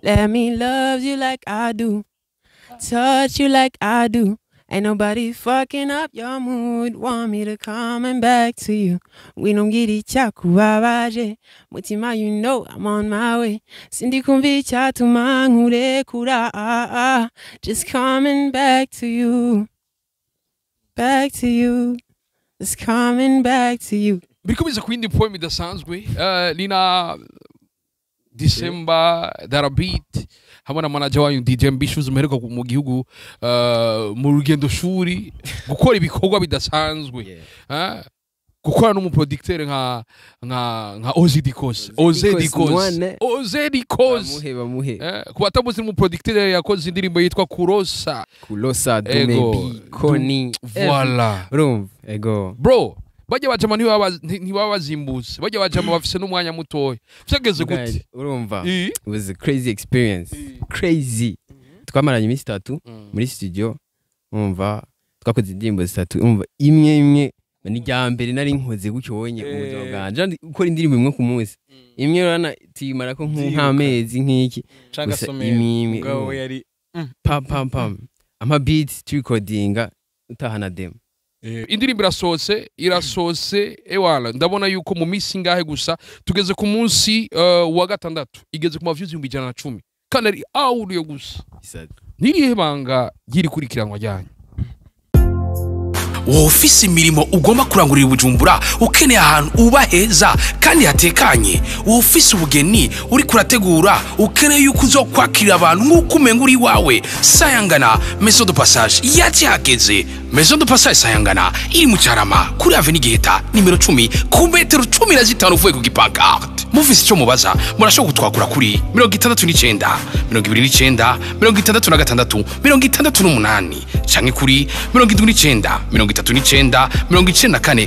Let me love you like I do. Touch you like I do. Ain't nobody fucking up your mood. Want me to coming back to you. We don't get icyakubabaje. Mutima, you know I'm on my way. Sindi kumva icyatuma nkurekura. Ah, ah. Just coming back to you. Back to you. Just coming back to you. Biriko biza ku yindi poem idasanzwe. Nina December, Darabit hamwe na manager wanyu DJ Ambitious muheruka mu gihugu mu rugendo shuri gukora ibikorwa bidasanzwe. Ah, gukora n'umuproducteur nka Ozi Dikos, Oze Dikos. Mwane. Oze Dikos. Bamuhe, bamuhe. Ku batamuzi, n'umuproducteur yakoze indirimbo yitwa Kurosa. Kulosa. Ego. Dumebi Koni. Voilà. Urumva, ego. Bro, bajya bajama ntibaba bazimbutse, bajya bajama bafise n'umwanya mutoya. Vyageze gute? Urumva, I? it was a crazy experience, crazy. Twamaranye iminsi 3 muri studio. Umva, twakoze indirimbo zitatu. Umva, imwe imwe ni irya mbere nari nkoze gutyo wonye mu buzima bwanje. Ndi gukora indirimbo imwe ku munsi imwe, urabona tuyimara ko nk'amezi nk'iki Canke gusa. Asomera. Imwe imwe. Mugabo we yari Pam pam pam, ama beats turecordinga, utahana demo. Indirimbo irasohotse, irasohotse. Ewana, ndabona yuko mu minsi ingahe gusa, tugeze ku munsi wa gatandatu, igeze ku ma views 110,000 kandi ari audio gusa. Nirihe banga ry'iri kurikiranwa ryanyu? Wowe ufise imirimo ugomba kurangurira i Bujumbura, ukeneye ahantu uba heza kandi hatekanye. Wowe ufise ubugeni uri kurategura, ukeneye yuko uzokwakira abantu nk'uko umenga uri iwawe, Sayangana Maison de Passage yakihageze. Maison de Passage Sayangana iri mu Cyarama, kuri Avenue Giheta nimero 10, ku metero 15 uvuye ku gipancarte. Mufise icyo mubaza, murashobora kutwakura kuri 69 29 66 68 canke kuri 79 39 94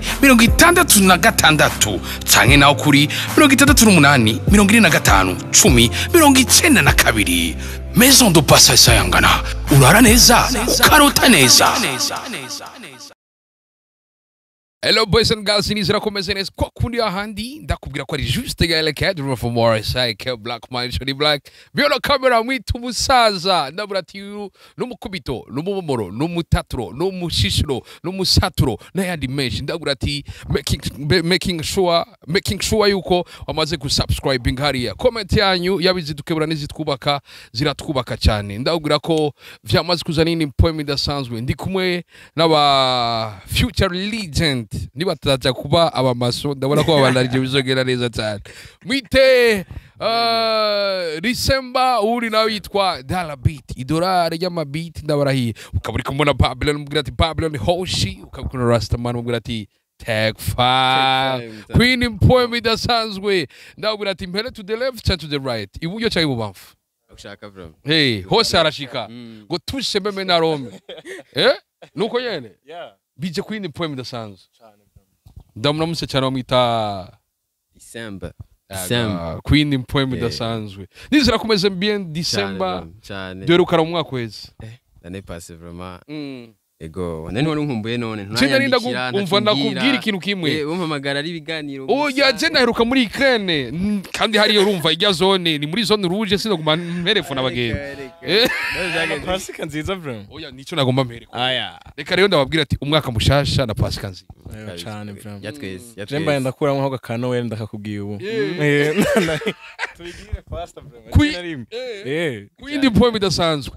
66 canke naho kuri 68 45 10 92. Maison de Passage Sayangana, urara neza, ukarota neza. Hello boys and girls, nizera ko meze neza kwa kundi ahandi. Ndakubwira ko ari Juste Gaël Cadre from RSI K Black Man Shody Black Biono camera, mwita umusaza. Ndabura ati uyu n'umukubito, n'umubomoro, n'umutaturo, n'umushishiro, n'umusaturo n'ayandi menshi. Ndabura ati making sure yuko wamaze gusubscribing hariya. Comment yanyu yabizidukebura n'izitwubaka ziratwubaka cyane. Ndabwira ko vyamaze kuzana indi poem idasanzwe. Ndi kumwe n'aba future legend, niba tutaja kuba abamaso, ndabona ko babandarije bizogera neza cyane. Mwite December, uri nawe yitwa Dollar Beat, idolari ry'amabeat. Ndabarahiye, ukaba uri kumwe na Babylon, mubwira ati Babylon Hoshi. Ukaba uri kumwe na Rastaman, mubwira ati Tag 5 Queen. Poem idasanzwe. Ndabwira ati mpere to the left cyangwa to the right, iburyo cyangwa ibubamfu? Ushaka from Hey, hose harashika ngo tushe meme na Rome. Nuko nyene bije ku yindi poem idasanzwe. Ndamuramutse cyane, bamwita December. December. Ku yindi poem idasanzwe. Nizera kumeze bien, December. Cyane, cyane. Duherukana mu mwaka weze. L'année passée vraiment. Ego, none wari unkumbuye none? Je nari ntanyandikira. umva, ndakubwira ikintu kimwe. Umpamagara ari ibiganiro. Oya, je naheruka muri Ukraine. Kandi hariyo urumva ijya zone ni muri zone rouge, sinaguma mperefona abagenzi. Pasika nziza vraiment. Oya, nico nagomba mpereko. Aya. Reka rero ndababwira ati umwaka mushasha na Pasika nziza. Cyane vraiment. Ya twese, ya Je mbaye twese. Ndakuramo aho ka Noel, ndakakubwiye ubu. Tubigire faster vraiment. Kui- Na rimwe. Ku yindi poem idasanzwe,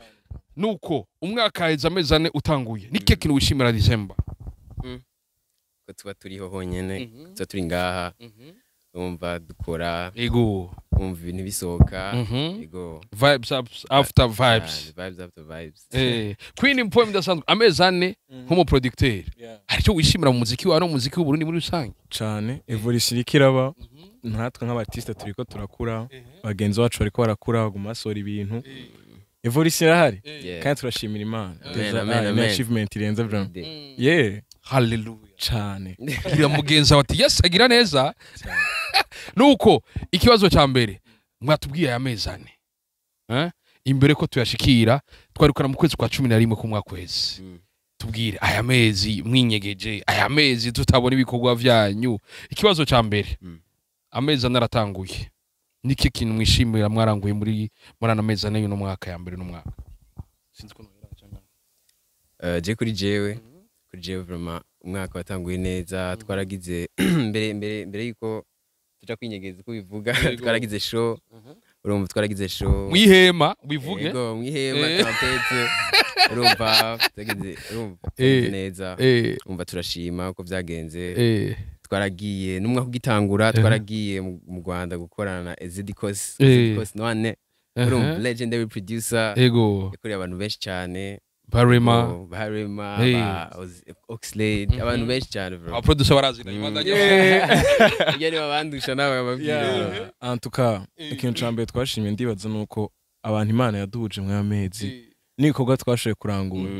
nuko umwaka haheze amezi 4 utanguye, ni kihe kintu wishimira, December? Ko tuba turiho honyene, tuba turi ngaha, umva dukora, umva ibintu bisohoka. Ego. Vibes up, after vibes. Cyane, vibes after vibes. Ku yindi poem idasanzwe, amezi 4 nk'umuproducteur, hari icyo wishimira mu muziki wawe no mu muziki w'Uburundi muri rusange? Cyane, evolution iriko iraba. Natwe nk'abartiste turiko turakura, bagenzi bacu bariko barakura, baguma basohora ibintu, evolution irahari. Kandi turashimira Imana. Amen, amen, Ni amen. achievement irenze vraiment. Yeah, Hallelujah. cyane. Gira mugenzi wawe ati yes, agira neza. Nuko ikibazo cya mbere, mwatubwiye aya mezi 4, eh? Imbere ko tuyashikira, twarukana mu kwezi kwa 11 ku mwaka wezi. Tubwire aya mezi mwinyegeje, aya mezi tutabona ibikorwa vyanyu. Ikibazo cya mbere, amezi 4 aratanguye, Niki kintu mwishimira mwaranguye muri ano mezi 4 y'uno mwaka ya mbere n'umwaka? Sinzi ko nohera cyangwa Je kuri jewe, kuri jewe vraiment umwaka watanguye neza. Twaragize mbere yuko tuja kwinyegeza uko bivuga, twaragize show, urumva, twaragize show mwihema bivuge. Yego, mwihema. Trompette, urumva, twagize, urumva, twagize neza. Umva, turashima uko byagenze. Twaragiye n'umwaka ugitangura, twaragiye mu Rwanda gukorana na Ezidikos. Ezidikos none, urumva, legendary producer, yakoreye abantu benshi cyane. Barema. Oh, Barema, ba Oxlade, abantu benshi cyane, bro. Abaproducer baraziranye. Bandanya. Iyo niba bandusha nawe bababwira. Yeah. En tout cas, ikintu ca mbere twashimye, ndibaza, nuko abantu Imana yaduhuje muri amezi n'ibikorwa twashoboye kurangura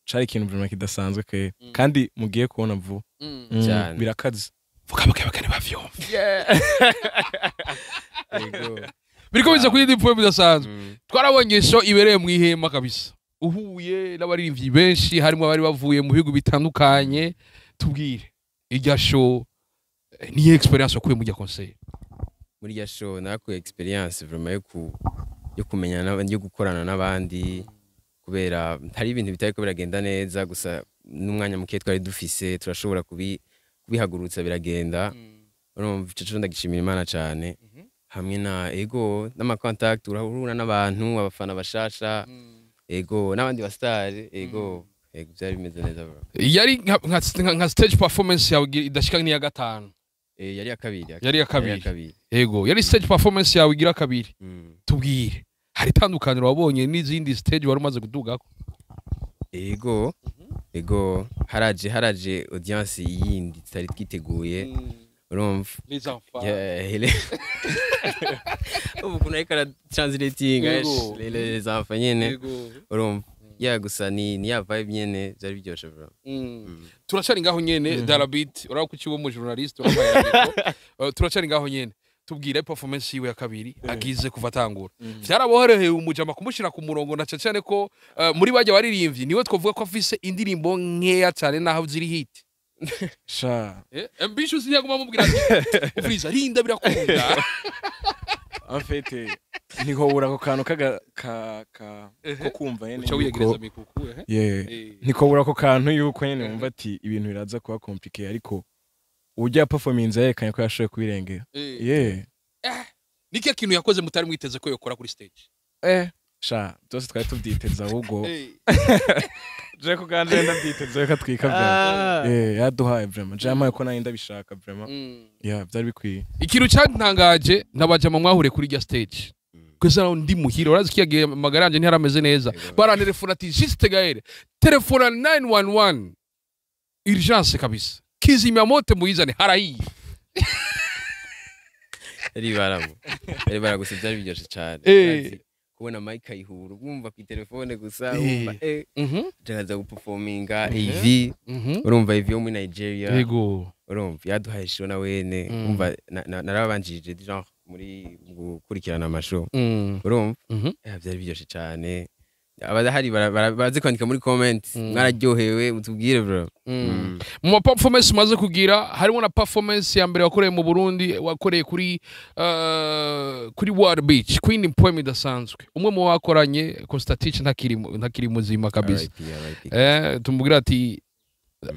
cari ikintu vraiment kidasanzwe ke, kandi mugiye kubona vuba. Cyane. Birakaze. Vuga buke buke ntibavyumva. Yego. Biriko biza kuri indi point bidasanzwe. Twarabonye show ibereye mu ihema kabisa, uhuye n'abaririmbyi benshi, harimo abari bavuye mu bihugu bitandukanye. Tubwire irya show, niyo experience wakuye muri irya concert? Muri irya show narakuye experience vraiment yo kumenya n'abandi, yo gukorana n'abandi, kubera hari ibintu bitariko biragenda neza gusa n'umwanya muke twari dufise turashobora kubihagurutsa biragenda. Urumva, ico co ndagishimira Imana cane, hamwe na ego n'ama contact, urahura n'abantu, abafana bashasha, ego, n'abandi basitari, ego ego, byari bimeze neza, bro. Yari nka stage performance yawe idashika n'iya gatanu? Yari iya kabiri. Yari iya kabiri. Yari iya kabiri. Ego, yari stage performance yawe igira kabiri. Tubwire, hari itandukaniro wabonye n'izindi stage wari umaze kudugako? Ego, haraje audience yindi tutari twiteguye, urumva. Les enfants. Yeah, ubu ukuntu ariko aratranslatinga. Yego. Les enfants nyene. Urumva, ya gusa ni ya vibe nyene, byari biryoshe, bro. Turacari ngaho nyene. Darabit, urabona ko ukiba umu journaliste urambaye micro. Turacari ngaho nyene. Tubwire performance yiwe ya kabiri agize kuva atangura. Vyaraboroheye umujama kumushira ku murongo, na cyane ko muri bajya baririmbyi niwe twovuga ko afise indirimbo nkeya cyane naho ziri hit? Sha. Ambitious ntiyaguma amubwira ati ufuriza rinda birakunda. En fait, ntihobura ako kantu kaga ka ka ko kumva nyene Uca wiyegereza mikuku ehe. Yeah. Ntikobura ako kantu yuko nyene wumva ati ibintu biraza kuba compliqué, ariko uburyo ya performance yerekanye ko yashoboye kubirengera. Yeah. Niki kintu yakoze mutari mwiteze ko yokora kuri stage? Sha, byose twari tubyiteze, ahubwo je kuganje ndabyiteze ko atwika vraiment. Yaduhaye vraiment, je yamaye ko nari ndabishaka vraiment. Yeah, byari bikwiye. Ikintu cyantangaje, nabajama mwahure kuri rya stage, kwesa naho ndi muhira, urazi ko yagiye amagara yanje ntiyarameze neza, barantelefona ati juste Gaël, telefona 911, urgence kabisa, kizimyamoto muyizane, harahiye. Yari baramo, yari bara, gusa byari biryoshe cyane. Urazi, kubona Mike Kayihura wumva ku telefone gusa, wumva tukaza guperforminga AV, urumva, AV yo muri Nigeria. Urumva, yaduhaye show na wene. Umva, narabanjije genre muri mu gukurikirana amashow, urumva. Byari biryoshe cyane. Abadahari bazi kwandika muri comment, mwararyohewe, mutubwire, bro. Mu ma performance umaze kugira, harimo na performance ya mbere wakoreye mu Burundi, wakoreye kuri World Beach, Queen Poem idasanzwe. Umwe mu bakoranye, Constantine, ntakiri muzima kabisa. RIP, RIP. Tumubwira ati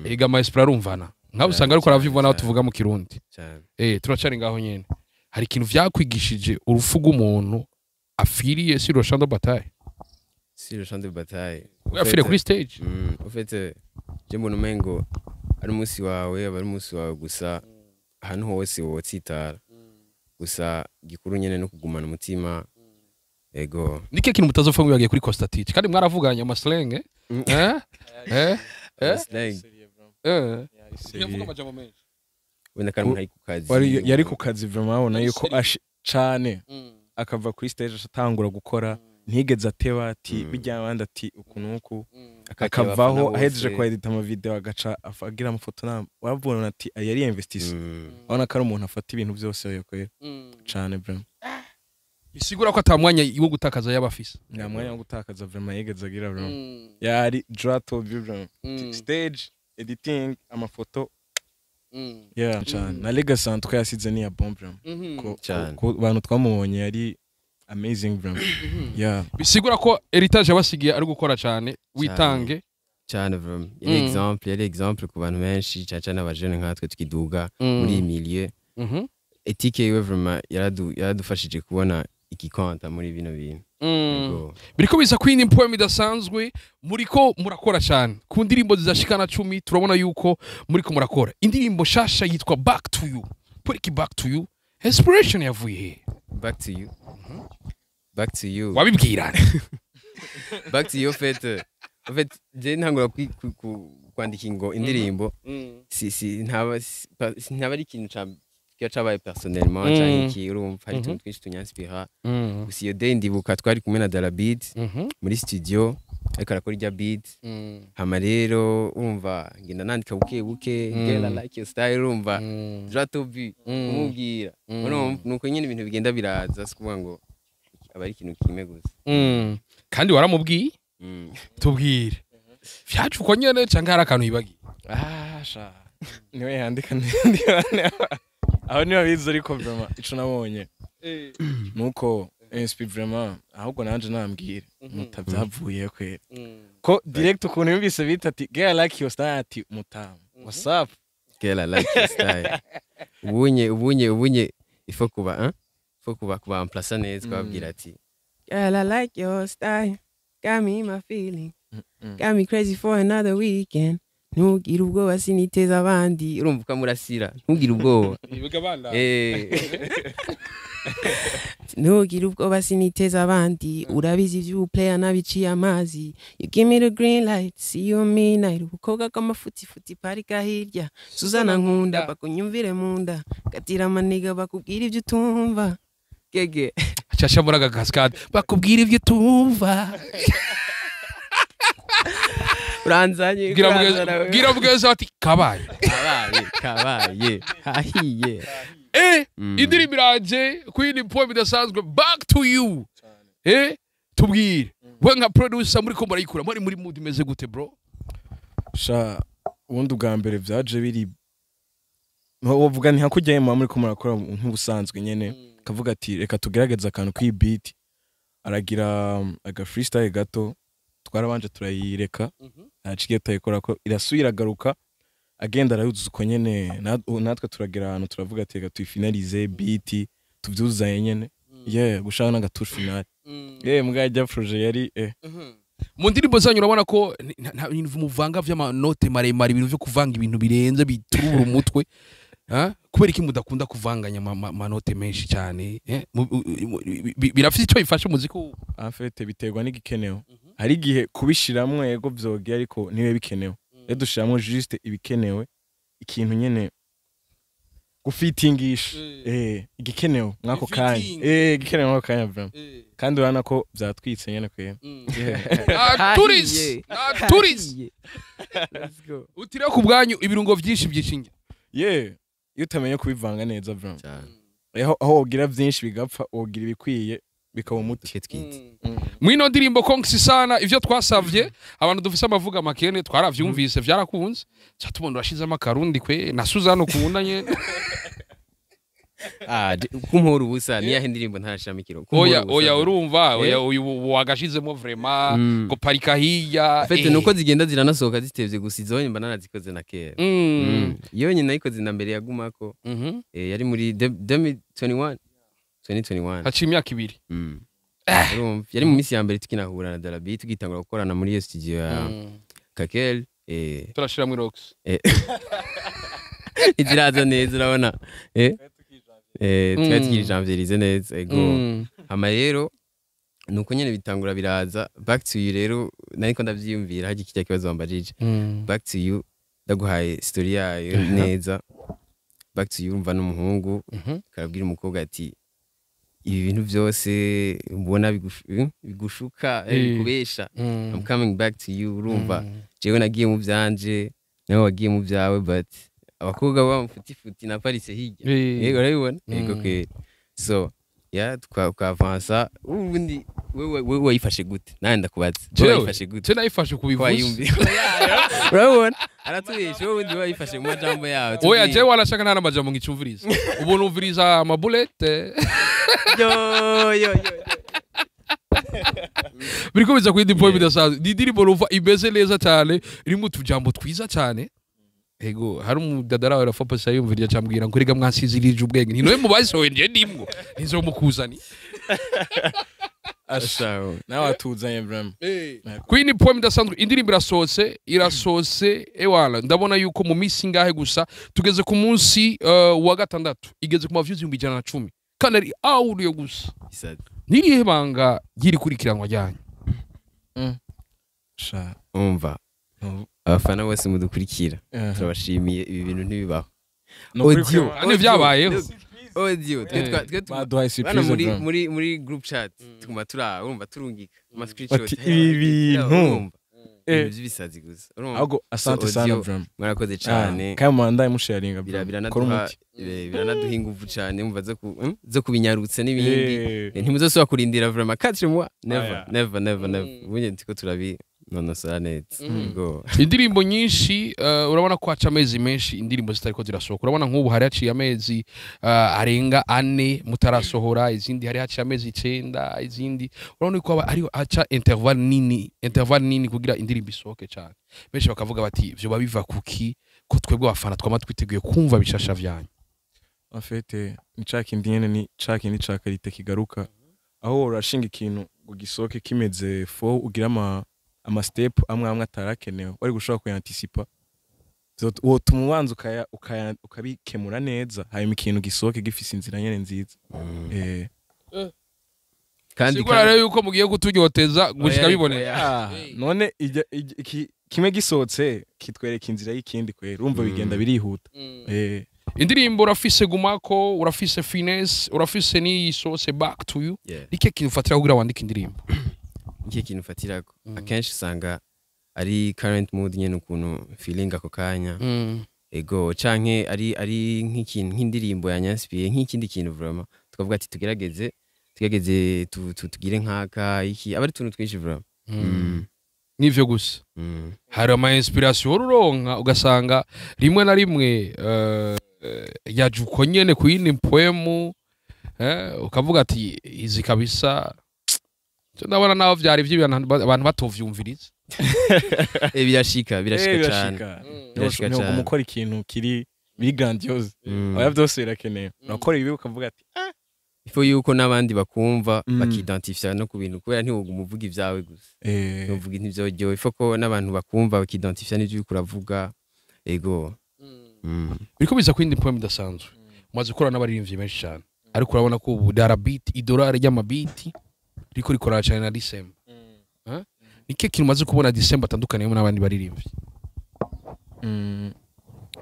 ega maestro arumvana nkawe, usanga ariko aravyumva naho tuvuga mu Kirundi. Cyane. Turacari ngaho nyene. Hari ikintu vyakwigishije urupfu rw'umuntu afiriye sur le champ de bataille? Sur le champ de bataille. Afiriye kuri stage. En fait, je mbona umengo ari umunsi wawe, aba ari umunsi wawe gusa, ahantu hose wotsitara gusa, gikuru nyene no kugumana umutima, ego. Niki kintu mutazopfa mwibagiye kuri Costatich, kandi mwaravuganye amaslang, eh? Eh? Eh? Eh? Slang. Eh. Ntiyavuga amajambo menshi. Wenda kandi umuntu ari ku kazi. Yari ku kazi vraiment, abona yuko cane akava kuri stage atangura gukora, ntigeze ateba ati bijya abandi ati uku nuku. Akakira Akavaho abafana ahejeje bose. kwa ama video, agaca agira amafoto na wabona ati yari investisse. Urabona ko ari umuntu afata ibintu byose yakorera cane vraiment. Bisigura ko ata mwanya wo gutakaza yaba afise. Nta mwanya wo gutakaza vraiment yigeze agira vraiment, yari droit au but vraiment. Stage, editing, amafoto. Yeah, cyane. Na legacy en tout cas yasize ni ya bon vraiment. Cyane. Ko bantu twamubonye yari amazing vraiment. Yeah. Bisigura ko heritage yabasigiye ari gukora cyane, witange. Cyane vraiment, yari exemple, yari exemple ku bantu benshi, cyane cyane abajene nkatwe tukiduga muri iyi milieu. Éthique yiwe vraiment yaradufashije kubona igikonta muri bino bintu. Yego. Biriko biza kwindi poem idasanzwe. Muriko murakora cyane ku ndirimbo zidashikana 10. Turabona yuko muriko murakora indirimbo shasha yitwa Back to You. Puriki Back to You, inspiration yavuye he? Back to You, Back to You. Wabibwira. Back to You, en fait je ntangura kwandika ingo indirimbo, si ntaba si ntaba ari ikintu ca kiba cabaye personnellement canke iki. Urumva hari utuntu twinshi tunyanspira. Gusa iyo day ndibuka twari kumwe na Darabit muri studio, ariko arakora irya beat. Hama rero urumva ngenda nandika buke buke: "Girl, I like your style." Urumva, droit au but, kumubwira. Urumva nuko nyine ibintu bigenda biraza, si kuvuga ngo aba ari ikintu kimwe gusa. Kandi waramubwiye? Tubwire, vyacu uko nyene canke hari akantu yibagiye? Ah, sha. Niwe yandika, aho niwe abizi, ariko vraiment ico nabonye nuko inspi vraiment, ahubwo nanje nambwire mutavyavuye kwera ko direct ukuntu yumvise bita ati "Girl, I like your style", ati "Mutamu, what's up?" Girl, I like your style. Ubunye ifo kuba, hein? Ifo kuba emplacer neza, kubabwira ati Girl, I like your style. Got me in my feeling. Got me crazy for another weekend. Ntugire ubwoba, siniteza abandi. Urumva ukamurasira, ntugire ubwoba. Ntugire ubwoba, siniteza abandi. Urabizi ivy'ubuplayer nabiciye amazi. You give me the green light, see you midnight. Ubukobwa bw'amafutifuti parika hirya. Suzana nkunda, bakunyumvire mu nda. Katira amaniga bakubwira ibyo utumva. Gege. Shasha muri aka kaskade bakubwira ibyo tumva. Uranzanye. Bwira mugenzi. Uranzana wewe. Bwira mugenzi ati kabaye. Kabaye, kabaye, hahiye. Indirimbo iraje ku yindi poem idasanzwe, Back to You. Tubwire, we nka producer, muri ko murayikura muri mood imeze gute, bro? Sha, ubundi ubwa mbere vyaje biri, wovuga ni hakujya muba muri ko murakora nk'ubusanzwe nyene, kavuga ati reka tugerageze akantu k'iyi beat, aragira aga freestyle gato. Twarabanje turayireka, ntaciye tuyikora ko irasubira iragaruka, agenda arayuzuza uko nyene. Natwe turagera ahantu turavuga ati reka tuyifinalize beat, tuvyuzuzanye nyene, yeah, gushaka n'agatouche final. Yeah, mbwa ijya projet yari Mu ndirimbo zanyu urabona ko nta bintu muvanga vy'amanote maremare, ibintu vyo kuvanga ibintu birenze biturura umutwe. Ha? Kubera iki mudakunda kuvanganya manote menshi cyane? Birafite icyo bifasha umuziki En fait biterwa n'igikenewe. Hari igihe kubishiramwo yego vyogiye, ariko ntibibe bikenewe. Rero dushiramwo juste ibikenewe, ikintu nyene gufitingisha igikenewe mwako kanya. Ifitingi. Igikenewe mwako kanya vraiment. Kandi urabona ko vyatwitse nyene kwera. Naturisi, naturisi. Hahiye. Let's go. Utiriwe ku bwanyu ibirungo vyinshi byishinge. Yeah, iyo utamenye kubivanga neza vraiment, Cyane. aho wogira vyinshi bigapfa, wogira ibikwiye bikaba umuti. Duke twite. Mwino ndirimbo konksi sana ivyo twasavye abantu dufise amavuga makene twaravyumvise, vyarakunze. Ca tubona urashizemo akarundi kwe na Suzanne ukunda nyene. Ah, kumpora ubusa niyahe indirimbo ntarashiramo ikiro? Kumpora Oya. ubusa. Oya, urumva, oya, uyu wagashizemo vraiment ngo parika hirya. En fait nuko zigenda ziranasohoka zitevye, gusa izo mba narazikoze na kera. Iyo nyine nayikoze na mbere yagumako. Yari muri 2021, 2021. Haciye imyaka 2. Urumva yari mu minsi ya mbere tukinahura na Darabi, tugitangura gukorana muri iyo studio ya Kakel. Turashiramo irox. Iziraza neza, urabona, twari tukiri janvierize neza, ego. Hama rero nuko nyene bitangura biraza. Back to You rero nariko ndavyiyumvira haje kirya kibazo wambajije. Back to You, ndaguhaye story yayo neza. Back to You, umva, n'umuhungu karabwira umukobwa ati ibi bintu byose mbona bigushuka, bikubesha, I'm coming back to you. Urumva jewe nagiye mu byanje, nawe wagiye mu byawe, but abakobwa b'amafutifuti naparitse hirya. Yego, urabibona, yego kweri. So yeah, twavansa ubundi. Wewe wayifashe gute? Nawe ndakubaza, wewe Jewe, wayifashe gute? Je nayifashe kubivuza. Wayumvi, urabona aratubesha. Wowe wundi wayifashe mu majambo yawe? Oya. Tubwire. Jewe wanashaka nta n'amajambo ngicumviriza, ubu numviriza amabulete. Yo yo yo! Biriko biza ku yindi point bidasanzwe. Ni indirimbo numva imeze neza cyane, irimo utujambo twiza cyane. Ego, hari umudadara wawe rafa pasa yumviriza, acambwira ngo rega mwansizirije ubwenge, ni nowe mubasohoye, nje ndimwo ntizomukuzani. Asha. Nawe atuzanye vraiment. Queen poem idasanzwe, indirimbo irasohotse ewana. Ndabona yuko mu minsi ingahe gusa, tugeze ku munsi wa gatandatu, igeze ku ma views 110,000, kandi ari audio gusa. Isazi. Nirihe banga ry'iri kurikiranwa ryanyu? Sha. Umva, abafana bose mudukurikira, turabashimiye. Ibi bintu ntibibaho. No kuri Audio. Kandi vyabayeho. Audio twe baduhaye bana surprise muri vraiment. muri group chat tuguma tura, urumva, turungika ama screenshot. Bati, ibi bintu. Urumva, ibintu by'ibisazi gusa, urumva. Ahubwo asante So, sana audio, vraiment. Mwarakoze cyane. Kandi mubandaye musharinga. Kora Biranaduha umuti. Biranaduha ingufu cyane, umva, zo kubinyarutsa n'ibindi. Ntimuzosubira kurindira vraiment 4 mois, never. Aya. Never, never, never. Ubundi turiko turabinonosora neza. Go. Indirimbo nyinshi, urabona ko haca amezi menshi indirimbo zitariko zirasohoka. Urabona nk'ubu hari haciye amezi arenga 4 mutarasohora izindi, hari haciye amezi 9 izindi. Urabona ko haba hari haca intervalle nini kugira indirimbo isohoke cyane. Benshi bakavuga bati vyoba biva kuki, ko twebwe abafana twama twiteguye kumva bishasha vyanyu? En fait, ni ca kindi nyene, ni ca kindi ca qualité kigaruka, aho urashinga ikintu ngo gisohoke kimeze fo, ugira ama step amwe amwe atarakenewe wari gushobora kuyanticipa. Wotuma ubanza ukabikemura neza, hanyuma ikintu gisohoke gifise inzira nyene nziza. Kandi Sigura rero yuko mugiye kutunyoteza gushika Oya, biboneka. oya. Ah, none kimwe gisohotse kitwereka inzira y'ikindi kwera, urumva bigenda birihuta. Indirimbo urafise Gumako, urafise Finesse, urafise n'iyi sose Back to You. Nike kintu ufatira kugira wandike indirimbo? Nicyo kintu ufatirako, akenshi usanga ari current mood nyene, ukuntu feeling ako kanya. Ego, canke ari nk'ikintu, nk'indirimbo yanyansipiye nk'ikindi kintu vraiment, tukavuga ati tugerageze tugire nk'aka iki. Aba ari utuntu twinshi vraiment. Nivyo gusa. Hari ama inspiration uronka ugasanga rimwe na rimwe yaje uko nyene ku yindi poemu, ukavuga ati izi kabisa cyo ndabona naho vyari vy'ibintu abantu batovyumviriza. Birashika, birashika cane. Birashika. Birashika Ntiwoguma cane. ukora ikintu kiri biri grandiose. Oya, byose birakenewe. Urakora ibi ukavuga ati Ifo yuko n'abandi bakumva, bakidentifya no ku bintu, kubera ntiwoguma uvuga ibyawe gusa. Ntuvuga ntivyoryohe. Ifo ko n'abantu bakumva, bakidentifya n'ivyo uriko uravuga. Ego. Biriko biza ku yindi poemu idasanzwe. Umaze gukorana n'abaririmbyi benshi cyane, ariko urabona ko ubu darabiti idolari ry'amabiti riko rikora cyane na December. Ni kihe kintu umaze kubona December atandukaniyeho n'abandi baririmbyi?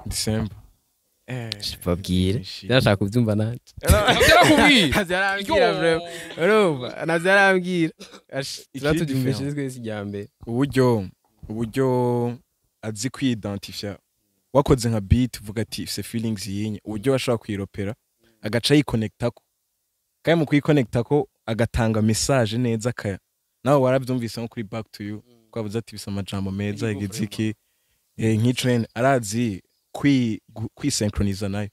December. Babwire. Byinshi. Ndashaka kubyumva nanje. Byarakubwiye? Navyo vraiment, urumva, navyo arambwira. Ikiri Turatubyumvise different. twese irya mbere. Uburyo azi kwidentifya, wakoze nka beat uvuga ati ifise feelings yinye, uburyo bashobora kuyiropera agaca yikonectako, kandi mu kuyikonectako agatanga message neza, kaya nawe warabyumvise nko kuri Back to You twavuze ati bisa amajambo meza yagize iki, nk'ico nyene arazi kwisynchroniza nayo.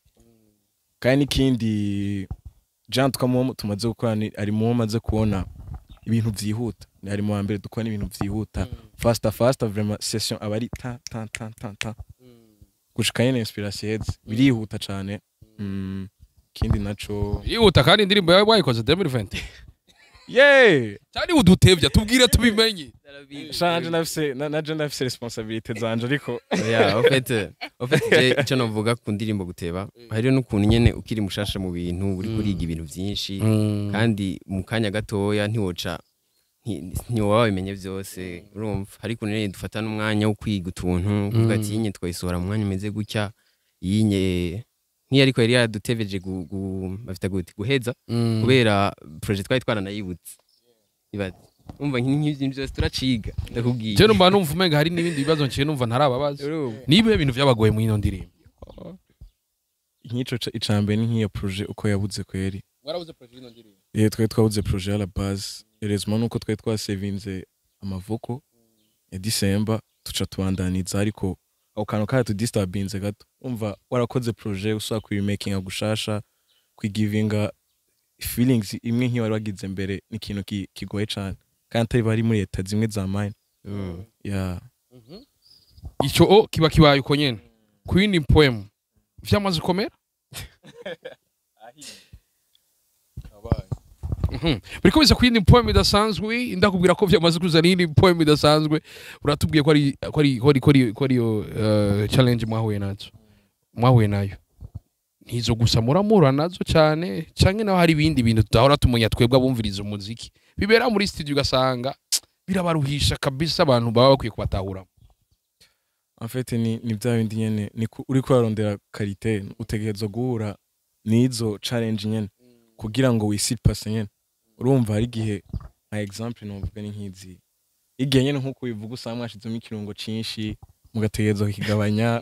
Kandi n'ikindi, Jean twamuwo tumaze gukora ari mu maze kubona ibintu vyihuta, ni ari mu wa mbere dukora ibintu vyihuta, faster faster vraiment. Session aba ari ta ta ta ta ta gushika nyene inspiration iheze, birihuta cane. Ikindi naco Yihuta, kandi indirimbo yawe wayikoze 2020. Yeah. Cyane udutevya, tubwire tubimenye. Shanje nafise naje ndafise responsabilité zanje, ariko Oya, en fait je icyo novuga ku ndirimbo Guteba, hariyo n'ukuntu nyene ukiri mushasha mu bintu, uri kuriga ibintu vyinshi, kandi mu kanya gatoya ntiwoca ntiwoba wabimenye vyose. Urumva, hari ukuntu nyene dufata n'umwanya wo kwiga utuntu, kuvuga ati yinye twayisohora mu mwanya umeze gutya, yinye nk'iyo, ariko yari yaradutebeje bafita gute guheza, kubera projet twari twaranayibutse. Ibaze, umva, nk'ibyo byose turaciga, ndakubwiye. Je numva umenga hari n'ibindi bibazo nciye numva ntarababaza. Urumva? Nibihe bintu vyabagoye muri ino ndirimbo? Nk'ico icambere ni nk'iyo projet uko yabuze kweri. Warabuze projet ino ndirimbo? Twari twabuze projet à la base. Heureusement nuko twari twasevinze amavoko ya December, tuca tubandaniza, ariko ako kantu karatudisturbinze gato. Umva, warakoze projet, usaba kuyimakinga gushasha, kwigivinga feelings imwe nk'iyo wari wagize mbere, ni ikintu kigoye cane, kandi atari bari muri état zimwe za mine. Yeah. Ico o kiba kibaye uko nyene. Ku yindi poem vyamaze komera. Biriko biza ku yindi poem idasanzwe. Ndakubwira ko vyamaze kuzana iyindi poem idasanzwe. Uratubwiye ko ari iyo challenge mwahuye nazo, mwahuye nayo. Ntizo gusa muramura nazo cyane, canke naho hari ibindi bintu tudahora tumenya twebwe abumviriza umuziki bibera muri studio, ugasanga birabaruhisha kabisa, abantu baba bakwiye kubatahura? En fait, ni bya bindi nyene, ni uriko urarondera qualité, utegerezwa guhura n'izo challenge nyene kugira ngo wisipase nyene. Urumva, hari igihe, nka exemple novuga ni nk'izi igihe nyene, nkuko ubivuga, usanga mwashizemo ikirungo cinshi, mugategerezwa kukigabanya.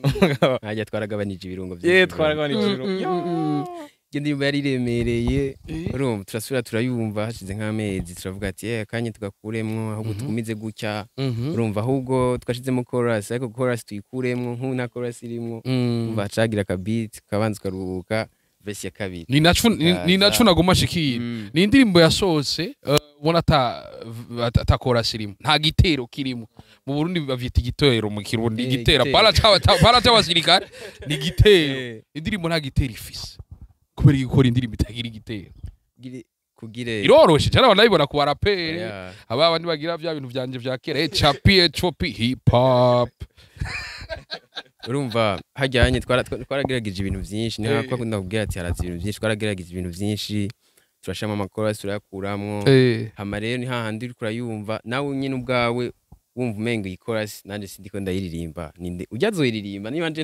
Hajya twaragabanije ibirungo. Ye, twaragabanije ibirungo. Iyo ndirimbo yari iremereye, urumva, turasubira turayumva hashize nk'amezi, turavuga ati: "Eh, akanya tugakuremwo, ahubwo tugumize gutya." Urumva, ahubwo twashizemo chorus, ariko chorus tuyikuremwo, nk'ubu nta chorus irimwo. Umva, hacagira aka beat kabanza ukaruhuka verse ya kabiri. Ni naco nagoma shikira. Ni indirimbo yasohotse, ubona ata chorus irimo, nta gitero kirimo. Mu Burundi bavyita igitero, mu Kirundi igitero. Igitero. Para c'abasirikare ni igitero. Indirimbo nta gitero ifise. Kubera gukora indirimbo itagira igitero? Kugire Iroroshe cyane, abantu bayibona ku barapere, aba bandi bagira vya bintu vyanje vya kera, chapi chopi hip hop. Urumva, hajyanye twaragerageje ibintu vyinshi, niho akunda kubwira ati haraza ibintu vyinshi. Twaragerageje ibintu vyinshi, turashiramo ama chorus, turayakuramwo. Hama rero ni hahandi uriko urayumva nawe nyine ubwawe, wumva umengo iyi chorus nanje sindiko ndayiririmba, ninde ujya azoyiririmba niba nje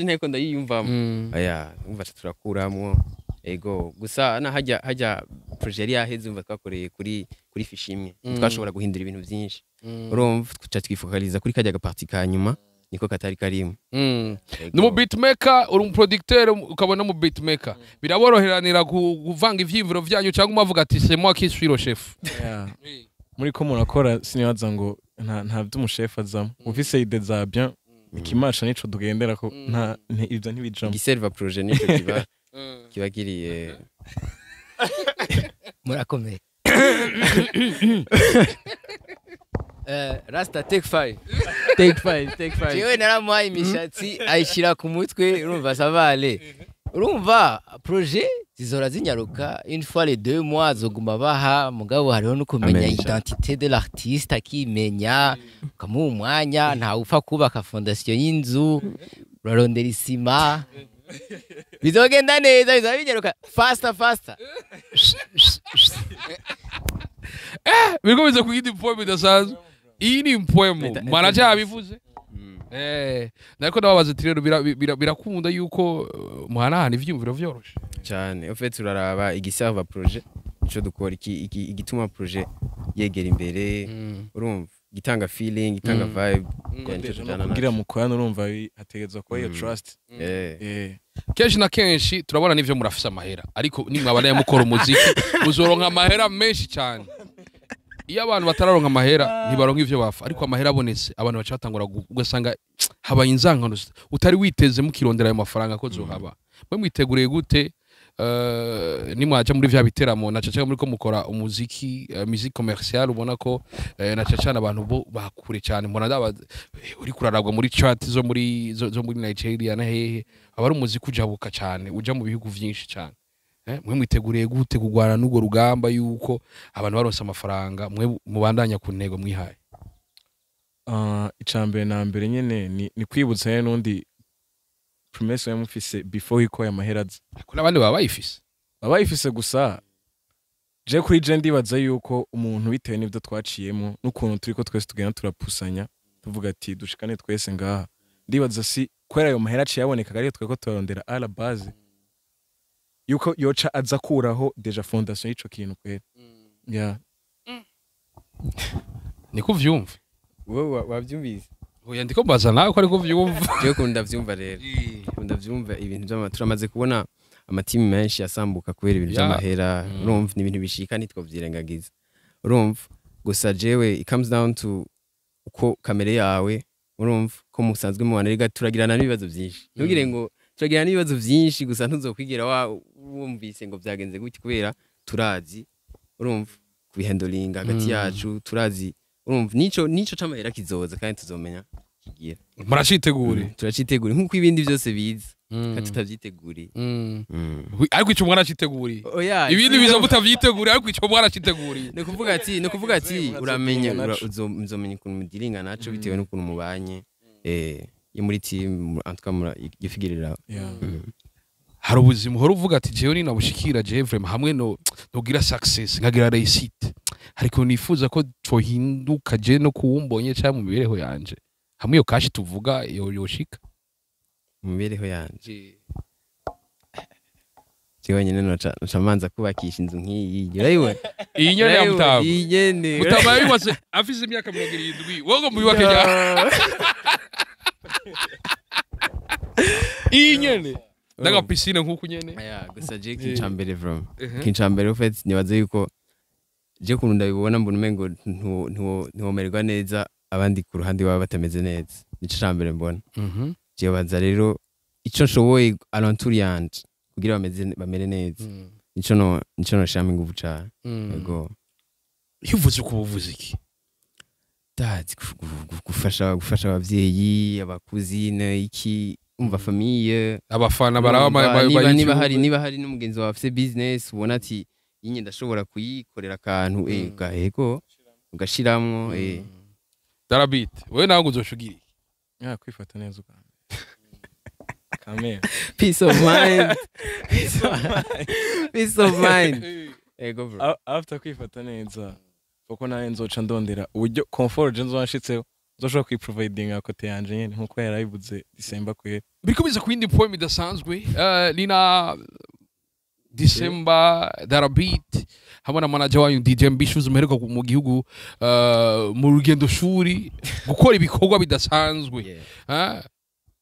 ntayiko ndayiyumvamo? Aya, umva, turakuramwo. Ego, gusa na hajya projet yari yaheze, umva, twakoreye kuri fiche imwe. Twashobora guhindura ibintu vyinshi. Urumva, tuca twifokaliza kuri kajya gaparti ka nyuma, niko katari karimo. Ego. Ni umu beatmaker, uri umu producteur, ukabona umu beatmaker, biraboroheranira kuvanga ivyiyumviro vyanyu, cyangwa umavuga ati: "C'est moi qui suis le chef"? Yeah. Muri ko murakora, sinibaza ngo nta vy'umushefu azamo. Ufise idée za bien, ikimasha nico tugendera ko, nta ivyo ntibijamo. Igiserva projet nico kiba kiriye. Murakomeye. Rasta, take five. Take five, take five. Jewe naramuhaye imishatsi ayishyira ku mutwe. Urumva, savale, urumva, projet zizora zinyaruka une fois les 2 mois, azoguma baha. Mugabo hariho no kumenya Amen. identité de l'artiste, akimenya, ukamuha umwanya. Ntawe upfa kubaka fondation y'inzu, urarondera isima. Bizogenda neza, bizaba binyaruka faster faster. Biriko biza ku yindi poem idasanzwe. Iyi ni poem manager yabivuze. Nariko ndababaza ati rero birakunda yuko muhanahana ivyiyumviro vyoroshe? Cyane. En fait, turaraba igiserva projet, nico dukora, igituma projet yegera imbere. Urumva, gitanga feeling, gitanga vibe. Yeah, nico tujana Kugira naco. mukorane, urumva, hategerezwa kuba iyo trust. Kenshi na kenshi turabona n'ivyo murafise amahera, ariko nimwabanaye mukora umuziki muzoronka amahera menshi cyane. Iyo abantu batararonka amahera ntibaronka ivyo bafa, ariko amahera abonetse, abantu baca batangura ugasanga habaye inzankano utari witeze mukirondera ayo mafaranga ko zohaba. Mwe mwiteguriye gute, nimwaja muri vya biteramo, na caca muri ko mukora umuziki, musique commerciale, ubona ko na caca abantu bo bakure cyane, mbona ndaba uri kurarabwa muri chat zo muri Nigeria na hehe, aba ari umuziki ujabuka cyane, uja mu bihugu vyinshi cyane. Mwe mwiteguriye gute kugwana n'urwo rugamba, yuko abantu baronse amafaranga, mwe mubandanya ku ntego mwihaye? Ica mbere na mbere nyene ni kwibutsa nyene n'undi promesse mufise before yuko aya mahera aza. Ariko n'abandi baba bayifise. Baba bayifise, gusa je kuri je ndibaza yuko umuntu, bitewe n'ivyo twaciyemo n'ukuntu turiko twese tugenda turapusanya, tuvuga ati dushikane twese ngaha, ndibaza si kubera ayo mahera aciye aboneka ariyo tweko turarondera à la base, yuko yoca aza kuraho déjà fondation y'ico kintu kwera, yeah. Niko uvyumva? Wowe wavyumvise? Oya, ndiko mbaza nawe ko ariko uvyumva. Jewe ukuntu ndavyumva rero, ukuntu ndavyumva, ibintu turamaze kubona amatimu menshi asambuka kubera ibintu vy'amahera. Urumva, ni ibintu bishika, ntitwovyirengagiza. Urumva, gusa jewe it comes down to uko kamere yawe, urumva, ko musanzwe mubana. Rega turagirana n'ibibazo byinshi, ntugire ngo turagirana n'ibibazo byinshi gusa ntuzokwigira wa wumvise ngo byagenze gutya, kubera turazi, urumva, kubihandlinga hagati yacu turazi. Urumva, nico c'amahera kizoza kandi tuzomenya kigira. Muracitegure. Turacitegura nk'uko ibindi byose biza kandi tutavyiteguriye. Ariko ico mwaraciteguriye? Oya. Ibindi biza mutavyiteguriye, ariko ico mwaraciteguriye. Ni ukuvuga ati uramenya Muzodealinga naco. Muzomenya ukuntu mudealinga naco bitewe n'ukuntu mubanye, iyo muri team en tout cas murayifigirira. Hari ubuzima uhora uvuga ati jewe ninabushikira, jewe vraiment hamwe no nogira success, nkagira réussite, ariko nifuza ko cohinduka je no kuwumbonye cyangwa mu mibereho yanje, hamwe iyo cash tuvuga yo yoshika. Mu mibereho yanje, jewe nyene noca manza kubakisha inzu nk'iyi, urayibona? Iyi nyene ya Urayibona? Mutama? Iyi nyene. Mutama yubatse afise imyaka 70, wowe ngo muyubake rya iyi nyene n'aga piscine nk'uku nyene. Aya, gusa je kincambere from kincambere ufite, nibaze yuko je kuntu ndabibona, mbona umengo ntiwomererwa neza abandi ku ruhande baba batameze neza. Nico cambere mbona. Jewe baza rero ico nshoboye alentour yanje kugira bamere neza, nico noshiramo inguvu cane. Yego. Iyo uvuze uko ubuvuze iki? Ndazi gufasha abavyeyi, abakuzine, iki, umva, famille. Abafana baraba Urumva, niba YouTube. niba hari n'umugenzi wawe afise business, ubona ati yinye ndashobora kuyikorera akantu, ugahego ugashiramwo. Darabit, wewe nawe ngo uzoshugira iki? Ya, kwifata neza ubwa mbere kamere. Peace of mind, peace of mind, ego bro. After kwifata neza, kuko nawe nzoca ndondera uburyo comfort je nzoba nshitseho, nzoshobora kwiprovidinga côté yanje nyene nkuko yarabivuze December kwera. Biriko biza ku yindi poem idasanzwe, nina December, Darabit hamwe na manager wanyu DJ Mbishuzi muheruka mu gihugu, mu rugendo shuri gukora ibikorwa bidasanzwe.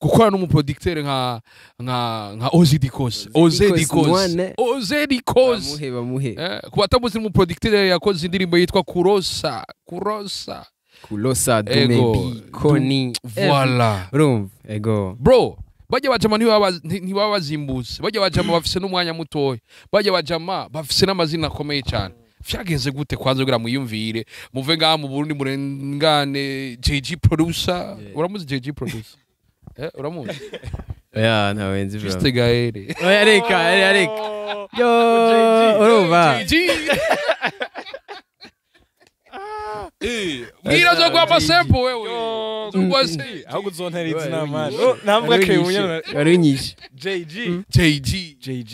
Gukora n'umuproducteur nka Ozi Dikos, Oze Dikos. Mwane. Oze Dikos. Bamuhe, bamuhe. Ku batamuzi, n'umuproducteur yakoze indirimbo yitwa Kurosa Kurosa. Kulosa. Ego. Dumebi koni. Voilà. Urumva, ego. Bro, bajya bajama ntibaba bazimbutse, bajya bajama bafise n'umwanya mutoya, bajya bajama bafise n'amazina akomeye cyane. Vyagenze gute kwanza kugira mwiyumvire muve ngaha mu Burundi murengane JG producer? Uramuzi JG producer? Uramuzi? Oya, ntawe nzi bro. Juste Gaere. Oya, reka, reka, reka, yo, urumva. JG, mbwira zo kwa masempo wewe zo se. Ahubwo uzontera izina mani ntabwo akeye umunyana. Wari unyishe. JG. JG. JG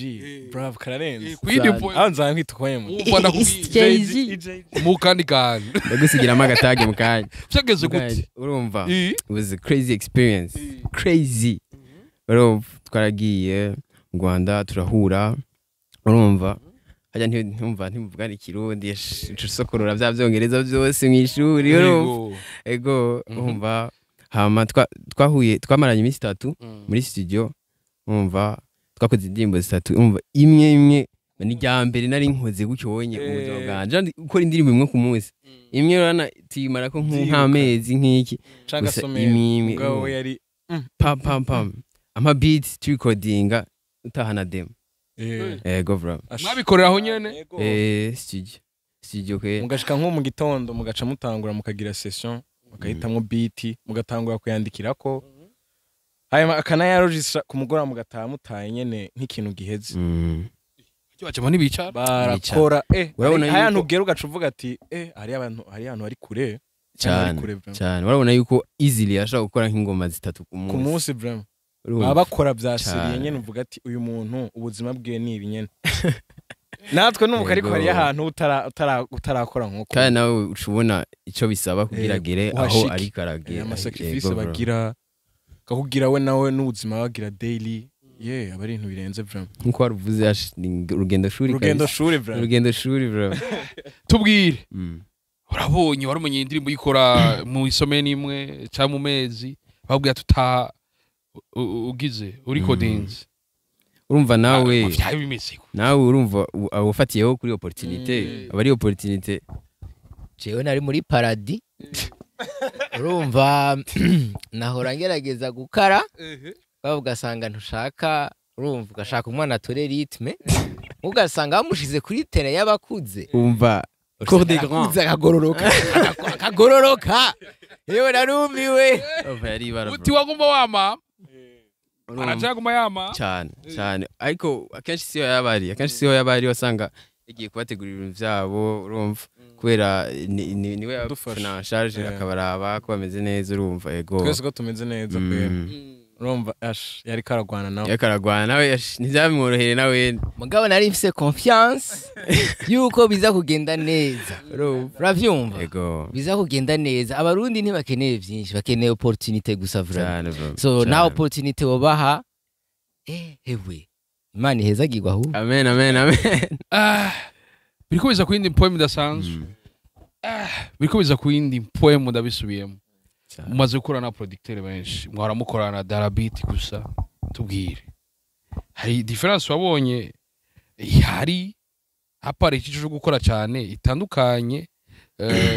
bravo, kararenze. Kwindi point. Aho nzaba nkwita uko Umva, ndakubwiye. JG. Mu kandi kantu. Ndagusigiramo agatage mu kanya. Vyagenze gute? Urumva, it was a crazy experience, crazy. Urumva, twaragiye mu Rwanda, turahura, urumva, hajya ntumva ntimuvugana ikirundi, uca usokorora bya byongereza byose mu ishuri, urumva. Yego. Ego. Urumva, hama twahuye, twamaranye iminsi 3 muri studio. Urumva, twakoze indirimbo zitatu, urumva, imwe imwe. Ni irya mbere nari nkoze gutyo wonye mu buzima bwanje. Ndi gukora indirimbo imwe ku munsi imwe, urabona tuyimara ko nk'amezi nk'iki Canke gusa. Asomera. Imwe imwe. Mugabo we yari Pam pam pam, ama beats turecordinga, utahana demo. Ego bro. Mwabikorera aho nyene? Ego. Studio ke. Mugashika nko mu gitondo, mugaca mutangura, mukagira session, mugahitamwo beat, mugatangura kuyandikirako, hanyuma akanayaregistra ku mugoroba, mugataha mutaye nyene nk'ikintu giheze. Bajama ntibicara. Barakora. Urabona Hari ahantu yuko- ugera ugaca uvuga ati hari abantu, hari ahantu hari kure, hari Cyane. kure vraiment. Cyane, urabona yuko easily ashobora gukora nk'ingoma zitatu ku Ku munsi. munsi vraiment. Urumva? Baba bakora bya Cyane. sérieux nyene, uvuga ati uyu muntu ubuzima bwiwe ni ibi nyene, natwe nuko, ariko Yego. hariyo ahantu utarakora nk'uko. Kandi nawe uca ubona ico bisaba kugira agere aho uhashike. ariko aragera. Amasacrifice Yego, bro. bagira kakubwira we nawe n'ubuzima bagira daily, yeah, aba ari ibintu birenze vraiment. Nkuko waruvuze, ni urugendo shuri. Urugendo Kabisa. shuri vraiment. Urugendo shuri bro. Tubwire. Urabonye warumenye indirimbo uyikora mu isomeni imwe cyangwa mu mezi, babwira tutaha ugize urecordinze. Urumva nawe Vyari bimeze gute? Nawe urumva aba ufatiyeho kuri opportunité, aba ari opportunité. Jewe nari muri paradis, urumva, nahora ngerageza gukara, baba ugasanga ntushaka, urumva, ugashaka umwana atore rythme, ugasanga bamushize kuri terrain y'abakuze. Umva, cour des grands. Akuze akagororoka, akagororoka. Yewe, narumiwe. Umva, yari ibara, Uti bro. waguma wama. Urumva. Aracaguma yama. Cyane cyane, ariko akenshi siyo yabari, wasanga yagiye kubategurira ibintu byabo, urumva, kubera niwe Kudufasha. yabafana en charge, akabaraba ko bameze neza, urumva, ego. Twese ko tumeze neza kwera. Urumva, ash, yari karagwana nawe. Yariko aragwana nawe, ntibyamworohere nawe. Mugabo nari mfise confiance yuko biza kugenda neza. Urumva. Uravyumva? Ego. Biza kugenda neza. Abarundi ntibakeneye vyinshi, bakeneye opportunité gusa, vraiment. Cyane, bro. So Cyane. nta opportunité wobaha, hewe, Imana ihezagirwa ahubwo. Amen, amen, amen. Ah, biriko biza ku yindi poem idasanzwe. Ah, biriko biza ku yindi poem, ndabisubiyemo. Cyane. Mumaze gukorana na producteur benshi, mwahora mukorana na Darabit gusa. Tubwire, hari différence wabonye hari hapara iki cyo gukora cyane itandukanye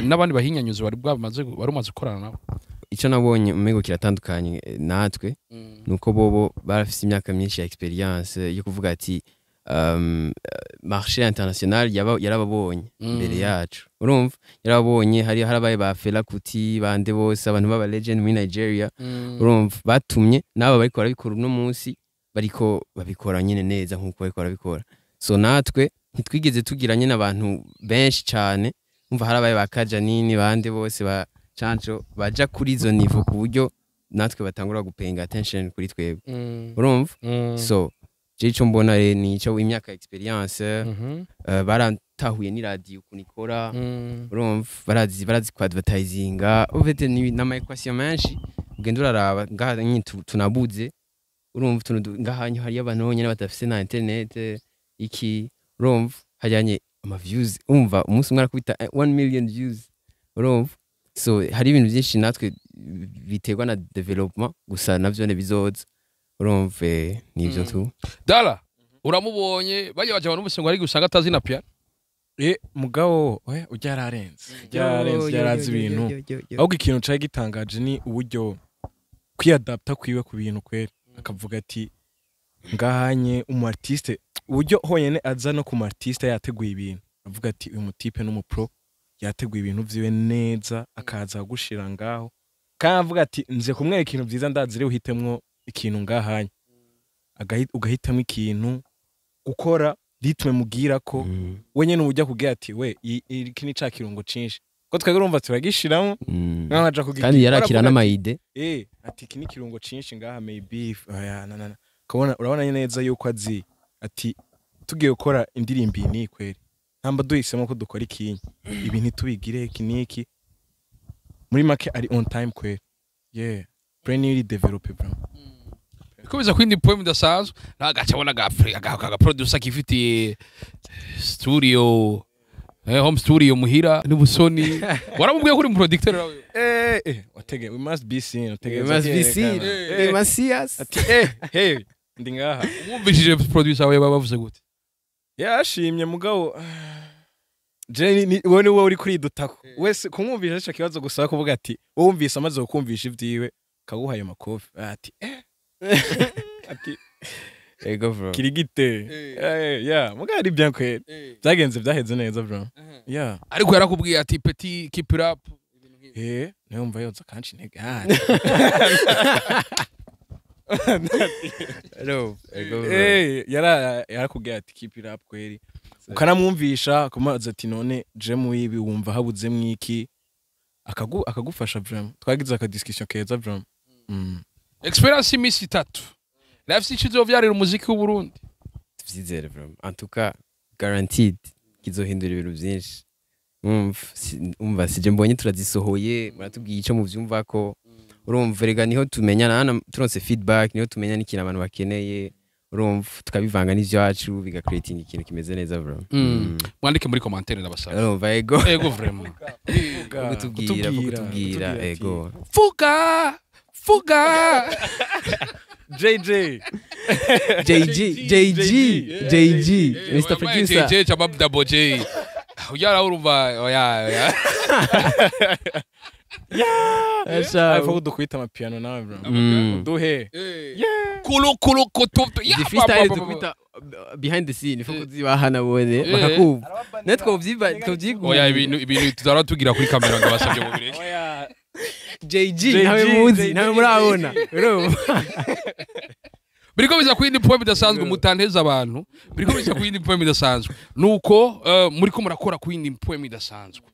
n'abandi bahinyanyuzi bari bwamaze bari umaze gukorana nabo? Icyo nabonye umego kiratandukanye natwe nuko bobo barafise imyaka myinshi ya experience yo kuvuga ati marché international yarababonye imbere yacu, urumva, yarababonye. Hari harabaye ba Fela Kuti, bande bose, abantu b'aba legend muri Nigeria, urumva, batumye n'aba bariko barabikora uno munsi bariko babikora nyine neza nk'uko bariko barabikora. So natwe ntitwigeze tugira nyine abantu benshi cyane, umva, harabaye ba Kajanini, bande bose, ba Canco, baja kuri izo niveau ku buryo natwe batangura gupayinga attention kuri twebwe, urumva. So je ico mbona rero ni ico imyaka experience, baratahuye n'iradiyo ukuntu ikora, urumva, barazi ku advertisinga ufite n'ama equation menshi ugenda uraraba ngaha nyine tunabuze, urumva, utuntu ngaha hariyo abantu bonyine badafise na internet iki, urumva, hajyanye ama views, umva, umunsi umwe arakubita 1 million views, urumva. So hari ibintu byinshi natwe biterwa na development gusa, navyo ne bizoza, urumva, nivyo tu. Dara uramubonye bajya baja abantu bose ngo ari gusanga atazi na piano. Mugabo we ujya yararenze, ujya yararenze, yarazi ibintu. Ahubwo ikintu cari gitangaje ni uburyo kwiyadapta kwiwe ku bintu kwera, akavuga ati ngahanye umu artiste, uburyo honyene aza no ku mu artiste yateguye ibintu, avuga ati uyu mutipe n'umu pro, yateguye ibintu vyiwe neza, akaza gushira ngaho, kandi avuga ati nze kumwereka ibintu vyiza, ndazi rero uhitemwo ikintu ngahanye. Ugahitamwo ikintu gukora rythme mubwira ko we nyene ujya kubwira ati we iki ni ca kirungo cinshi ko twebwe urumva turagishiramo, nkaho aja kugira Kandi yarakira n'ama idées. Ati iki ni kirungo cinshi ngaha, maybe oya na na na ukabona, urabona neza yuko azi ati tugiye gukora indirimbo iyi ni kweri ntamba duhisemo ko dukora ikinyi, ibi ntitubigire iki niki. Muri make ari on time kweri, yeah, brain iri develop bro. Bikomeza ku yindi poem idasanzwe, nagaca abona aga producer kifitiye studio, home studio muhira n'ubusoni. Waramubwiye ko uri mu producteur nawe? Watege we must be seen. We must be seen. We must see us. Ati hey, ndi ngaha. Umwumvishije producer wawe bavuze gute? Yashimye, mugabo je ni wowe, ni wowe uri kuri dutako wese kumwumvisha ico kibazo gusa, kuvuga ati wumvise amaze kukumvisha ivyiwe, kaguha ayo makofi, ati ati Ego bro. Kiri gite? Yeah, mugabo ari bien kweri, byagenze, byaheze neza bro, yeah. Ariko yarakubwiye ati petit, keep it up? Niyo mva yoza kanci intege. Ah, Hello. Ego bro. Yarakubwiye ati keep it up kweri, ukanamwumvisha kumaza ati none je muyibi wumva habuzemwo iki, akagufasha vraiment. Twagize aka discussion keza vraiment. Experience y'imisi 3 nafise icyo izovyarira umuziki w'Uburundi? Tuvyizere bro. En tout cas, guaranteed kizohindura ibintu byinshi. Umva, umva, sije mbonye turazisohoye, muratubwiye ico muvyumvako. Urumva, rega niho tumenya hano, turonse feedback niho tumenya n'ikintu abantu bakeneye. Urumva, tukabivanga n'ivyacu biga creating ikintu kimeze neza bro. Mwandike muri commentaire, ndabasaba. Urumva, ego. Ego vraiment. Kutubwira, kutubwira, ego. Fuga fuga. JJ. JG, JG, JG, Mr Producer. JJ cyangwa Double J. Ujya urumva, oya oya. Ariko dukwita amapiano nawe, bro. Duhe. Kulu kulu kutu. Izi freestyle dukwita behind the scene, ifo kuzibaha nabone bakakumva, natwe twovyiba twovyigura. Oya, ibintu tuzara tugira kuri kamera, ndabasabye mu bireke. JG ntawe muzi, ntawe murabona, urumva. Biriko biza kuyindi poem idasanzwe, mutanteza abantu. Biriko biza kuyindi poem idasanzwe, nuko muriko murakora kuyindi poem idasanzwe.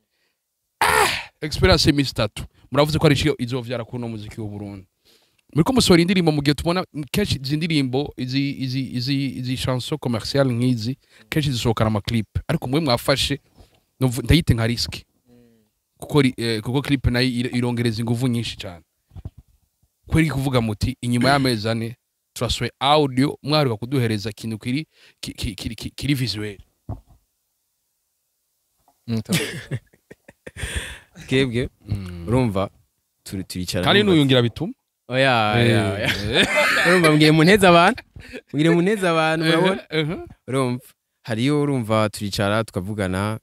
Experience y'imisi 3 muravuze ko ari cyo izovyara kuno muziki w'u Burundi. Muriko musohora indirimbo mu gihe tubona kenshi izi ndirimbo, izi chanson commerciale nk'izi, kenshi zisohokana ama clip, ariko mwe mwafashe ndayite nka risque, kuko clip nayo irongereza inguvu nyinshi cyane. Kweri kuvuga muti inyuma y'amezi 4 turasohoye audio, mwaruka kuduhereza ikintu kiri visuel. Twebwe urumva turicara kandi urumva. Nuyungira bituma. Oya oya oya, urumva mbwire munteze abantu, mbwire munteze abantu, murabona. Urumva hariyo, urumva turicara tukavugana,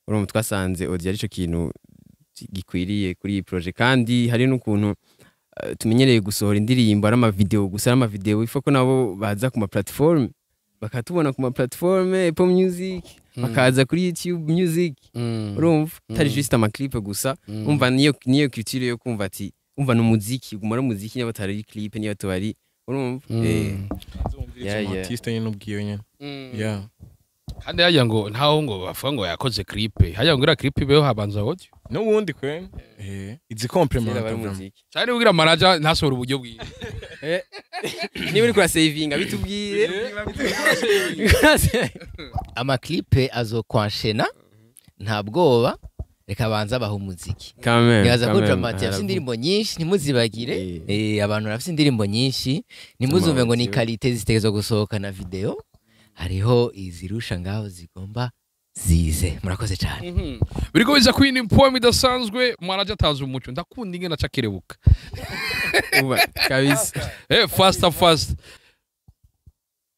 urumva twasanze audio arico kintu gikwiriye kuri iyi projet, kandi hari n'ukuntu tumenyereye gusohora indirimbo ari amavideo gusa, ari amavideo, ifo ko nabo baza ku ma platform bakatubona ku ma platform Apple Music, bakaza kuri YouTube Music, urumva atari juste ama clip gusa. Umva niyo culture yo kumva ati umva ni umuziki, uguma ari umuziki niba atari clip, niba tubari, urumva. Yeah. Artiste nyine ubwiyo nyine, yeah. Kandi hajya ngo ntaho ngo bavuga ngo yakoze clip, hajya ngo iriya clip ibeho habanza audio. N'ubundi kwe izi complement. Kera bari Bro. umuziki. Cyane kugira manager ntasohora uburyo bwiwe. Niba uri kurasavinga bitubwire. Amaklipe azokwanshena, nta bwoba, reka banza baha umuziki. Quand Nibaza ko même, Dramati afite indirimbo nyinshi, ntimuzibagire. Abantu bafite indirimbo nyinshi, ntimuzumve ngo ni Audio. qualité zitegerezwa gusohoka na video, hariho izirusha ngaho zigomba zize. Murakoze cyane. Biriko biza kwini poem idasanzwe, manager atazi umuco, ndakunda ingene aca kerebuka. Uba kabisa. Faster fast,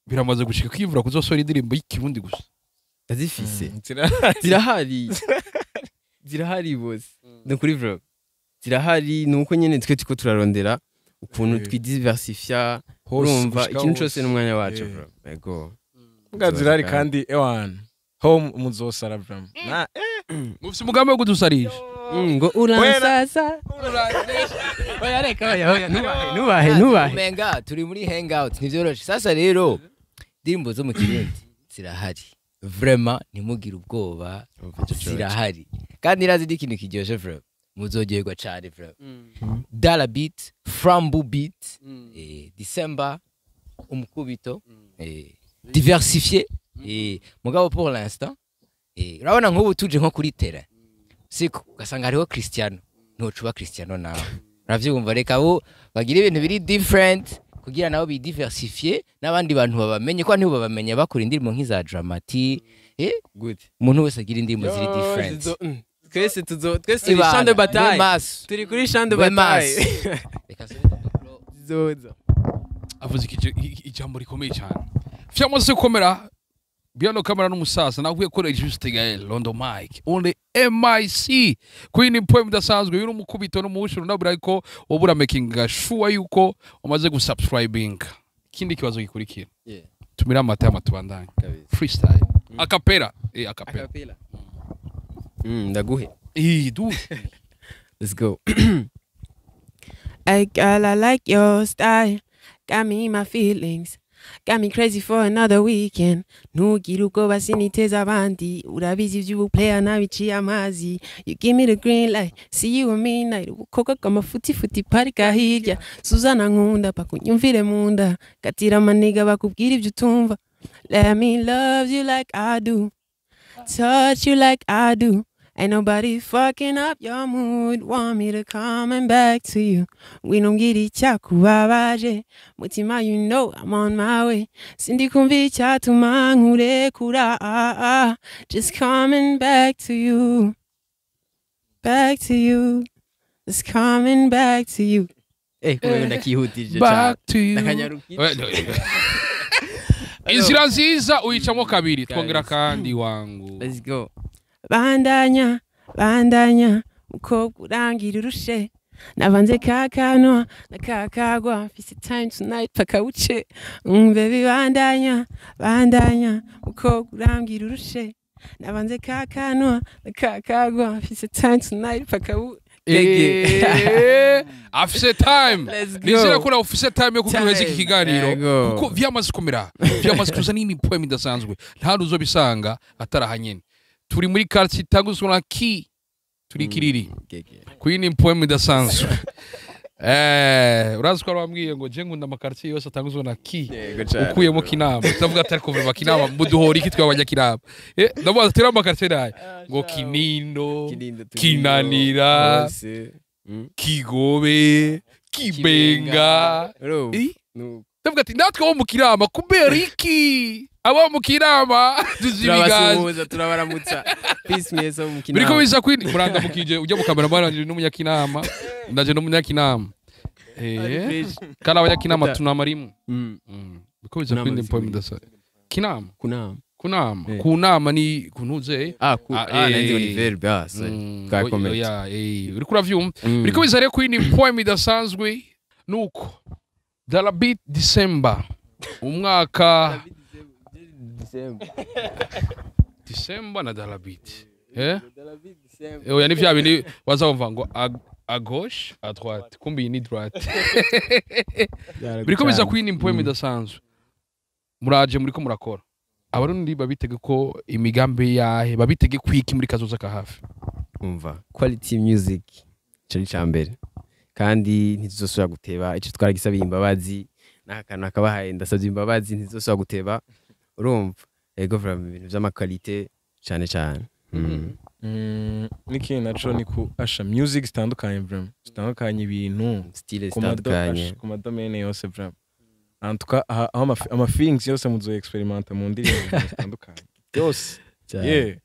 biramaze gushika kwivura kuzosohora indirimbo y'ikirundi gusa? Ndazifise, zirahari, zirahari bose, ni kuri bro, zirahari. Ni uko nyene twe turiko turarondera ukuntu twidiversifya, urumva, ikintu cose n'umwanya wacu, bro, ego. Mbwa zirahari kandi ewan ho muzosara, bro, na Mufise umugambi wo kudusarisha? Ngo uransasa, oya reka, oya oya, nubahe nubahe nubahe. Umenga turi muri hangout, ntivyoroshe. Sasa rero indirimbo zo mu Kirundi zirahari, vraiment ntimugire ubwoba, zirahari kandi irazi ndi ikintu kiryoshe, vraiment muzoryoherwa cane, vraiment. Dala beat, Frambu beat, December umukubito, diversifié, mugabo pour l'instant, urabona nk'ubu tuje nko kuri terrain siko, ugasanga hariho Cristiano, ntocuba Cristiano nawe uravyumva. Reka bo bagira ibintu biri different kugira nabo bidiversifie n'abandi bantu babamenye, ko ntibo babamenye bakora indirimbo nk'iza Dramati. Gute? Umuntu wese agira indirimbo ziri different. Twese tuzo, twese turi Ibana, champ de bataille. mwe maso. Turi kuri champ de Mwe bataille. maso. Reka nsubire micro. Zizoza. Avuze ijambo rikomeye cyane, vyamaze gukomera. Biano kamera n'umusaza navuye kuri Juste Gael Londo Mike on the MIC Queen poem idasanzwe y'uri umukubito n'umushuru, ndabura ko ubura making sure yuko umaze gusubscribing. Ikindi kibazo gikurikira. Tumira amata y'amatubandanye. Kabisa. Freestyle acapella, acapella. Acapella. Ndaguhe. Du. Let's go. Hey girl, I like your style. Got me in my feelings. Got me crazy for another weekend. Ntugire ubwoba, siniteza abandi. Urabizi ivy'ubuplayer nabiciye amazi. You give me the green light. See you at midnight. Ubukobwa bw'amafutifuti parika hirya. Suzana nkunda pakunyumvire munda. Katira amaniga bakubwira ibyo utumva. Let me love you like I do. Touch you like I do. Ain't nobody fucking up your mood. Want me to coming back to you. We don't get icyakubabaje. Mutima, you know I'm on my way. Sindi kumva icyatuma nkurekura. Just coming back to you. Back to you. Just coming back to you. Kumbe ndakihutije cyane. Back to you. Ndakanyarukije. Inzira nziza uyicamo kabiri, twongera Kabisa. kandi wangu. Let's go. Bandanya, bandanya, mukobwa urangira urushe. Navanze kakanwa na kakagwa, mfise time tonight paka buce. Baby bandanya, bandanya, mukobwa urambwira urushe. Navanze kakanwa na kakagwa, mfise time tonight paka buce. Afise time. Let's go. Nizera ko nawe ufise time yo kuguheza iki Time. kiganiro, Yego. kuko vyamaze kumera, vyamaze kuza nini, poem idasanzwe, nta uzobisanga atarahanyene. Turi muri quartier itanguzwa na ki, turi Kiriri. Gege. Kuri poem idasanzwe. Urazi ko wambwiye ngo je nkunda amakartier yose atanguzwa na ki, Yego cyane. ukuyemo Kinama. Ndavuga atari kuva Kinama, muduhora iki twabanya Kinama? Ndavuga ati amakartier nayo ngo Kinindo, Kinindo, Kinanira, hose. Kigobe, Kibenga. Urumva? Eh? Nuko. Ndavuga ati natwe bo mu Kinama, kubera iki abo mu Kinama tuzibigaza? Turabasuhuza, turabaramutsa, peace mwese bo mu Biriko Kinama. biza kwini murandamukije ujya mu kamera wanje n'umunyakinama, ndaje n'umunyakinama. Kandi abanyakinama tunama rimwe. Biriko biza Kunama kwindi bisigura poem idasa Kinama. Kunama. Kunama. Eh. Kunama ni kuntuze. Ah, ku Ah, ah, nanzi eh. ni verbe, ah, sorry. Ka comment. Oya, uriko uravyumva? Biriko biza rero kwindi poem idasanzwe nuko Darabit December umwaka December na Darabit, eh oya, ni vya bindi bazumva ngo à gauche, à droite, kumbi iyi ni droite. Biriko biza kwindi poem idasanzwe. Muraje muriko murakora, Abarundi babitege ko imigambi yahe, babitege kwiki muri kazoza ka hafi? Umva, quality music, ico ni icambere, kandi ntituzosubira guteba. Ico twaragisabiye imbabazi, n'aka kantu nakabahaye, ndasabye imbabazi, ntituzosubira guteba. Urumva, ego, vraiment ibintu vy'amaqualité cane cane. N'ikindi naco ni ku asha music zitandukanye, vraiment zitandukanye, ibintu style ku mado- zitandukanye. asha, ku madomaine yose, vraiment. En tout cas, aho ama feelings yose muzo experimenta mu ndirimbo zitandukanye byose. Cyane. Yeah.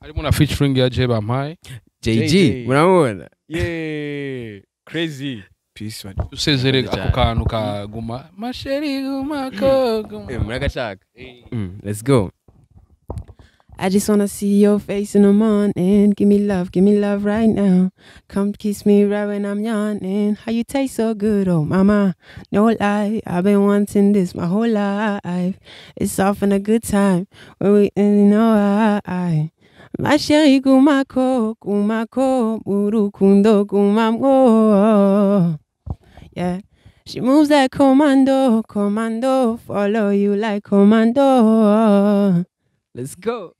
Harimo na featuring ya J Bampaye. JG. JJ. Muramubona. Yeah, crazy peace bari. Usezere Cyane. ako kantu ka guma ma chérie, guma ko guma. Muragashaka. Let's go. I just wanna see your face in the morning. Give me love right now. Come kiss me right when I'm yawning. How you taste so good, oh mama. No lie, I've been wanting this my whole life. It's often a good time when we, you know, I. Ma chérie, gumako, gumako, murukundo, gumamo. Yeah. She moves like commando, commando, follow you like commando. Let's go.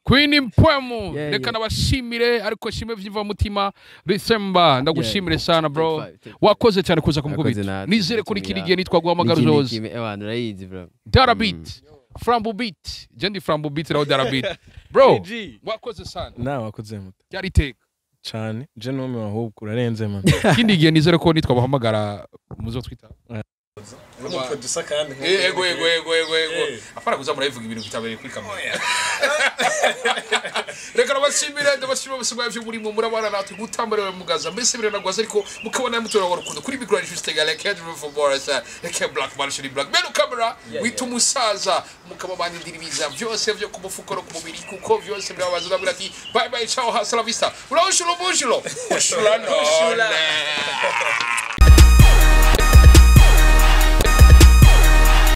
Queen Mpwemu. Yeah, Reka yeah. nabashimire, ariko shime vyiva mutima. December, ndagushimire sana bro. Take five, take five. Wakoze cyane kuza Wakoze kumukubita. natwe, Nizere kuri kudutumira. kiri gihe nitwaguhamagara N'ikindi uzoza. kimwe, abantu urayizi bro. Darabit Frambo Beat, je ndi Frambo Beat nawe Darabit bro. JG. Wakoze sana. Nawe wakoze muto. Byari iteka. Cane, je numiwe, ahubwo urarenze man. Ikindi gihe nizere ko nitwabahamagara muzotwita. Producer kandi. Ego, ego, ego, ego, ego, afana kuza murabivuga ibintu bitabereye kuri kamera. Reka ndabashimire, ndabashimira bose mwavyo murimo murabana natwe gutambarewe mugaza mbese biranagwaza, ariko mukabona mutora wa rukundo kuri micro juste gale Kendrick for Boris aka Black Man Shiri Black Melo camera wita umusaza, mukaba bandindira ibiza byose vyo ku mufuko no ku mubiri, kuko vyose birababaza. Ndabwira ati bye bye, ciao, hasta la vista, uraushulo bujulo ushula none.